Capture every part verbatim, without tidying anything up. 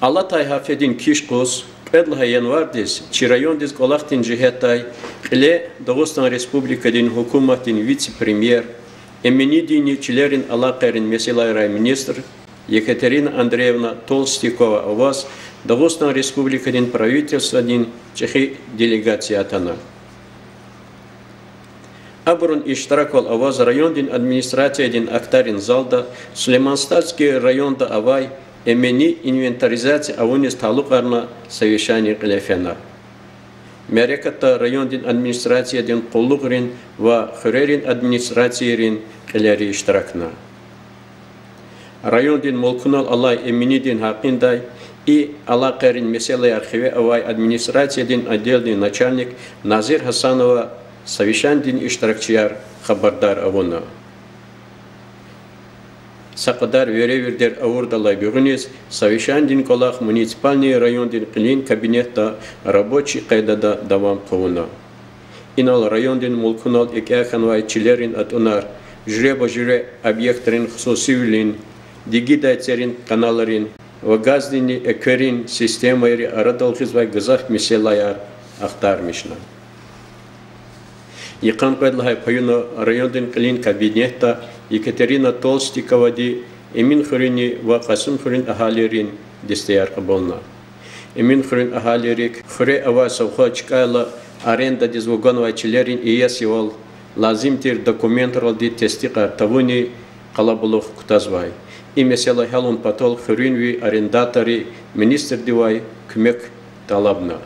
Алатай гьафтедин киш къуз, кьвед лагьай январдиз, чи райондиз кӀвалахдин жигьетдай кьиле Дагъустан Республикадин гьукуматдин вице-премьер, Эминидинни чилерин алакъайрин месэлайрай министр Екатерина Андреевна Толстикова аваз Дагъустан Республикадин правительстводин чӀехи делегация атана. Абурун иштираквал аваз райондин администрациядин ахтарин залда Сулейман-Стальский районда авай эмини инвентаризация авуниз талукьарна совещание кьиле фена. Мярекатда райондин администрациядин къуллугърин ва хуьрерин администрацийрин кьилери иштиракна. Райондин мулкунал алай эминидин гьакъиндай и алакъайрин месэлаяр хиве авай администрациядин отделдин начальник Назир Гьасанова совещанидин иштиракчияр хабардар авуна. Са кьадар веревирдер авурдалай гуьгъуьниз совещанидин кӀвалах муниципальный райондин кьилин кабинетда рабочий къайдада давам хъувуна. Инал райондин мулкунал экӀя хьанвай чилерин атӀунар, жуьреба-жуьре объектрин хсусивилин, дигидай церин каналрин ва газдинни экверин системайри арадал гъизвай гзаф месэлаяр ахтармишна. Йикъан кьвед лагьай паюна райондин кьилин кабинетда Екатерина Толстиковади Эминхуьруьнни ва Кьасумхуьруьн агьалийрин дестеяр кьабулна. Эминхуьруьн агьалийрик хуьре авай совхоз чкайла арендадиз вуганвай чилерин иесивал лазим тир документралди тестикьар тавуни къалабулух кутазвай. И месэла гьялун патал хуьруьнви арендаторри министрдивай куьмек тӀалабна.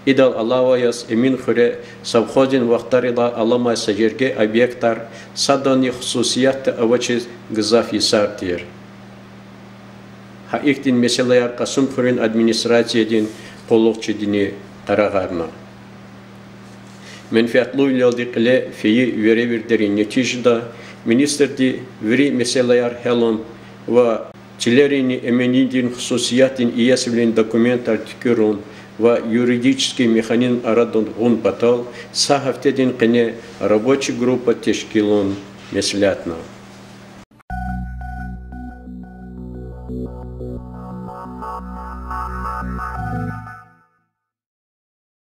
Идал алава яз Эминхуьре совхоздин вахтарилай аламай са жерге объектар садани хсусиятда авачиз гзаф йисар тир. Гьа ихьтин месэлаяр Кьасумхуьруьн администрациядин къуллугъчидини къарагъарна. Менфятлувилелди кьиле фейи веревирдерин нетижада министрди вири месэлаяр гьялун ва чилеринни эминидин хсусиятдин иесивилин документар туькӀуьрун ва юридический механизм арадал гъун патал са гьафтедин къене рабочий группа тешкилун меслятна.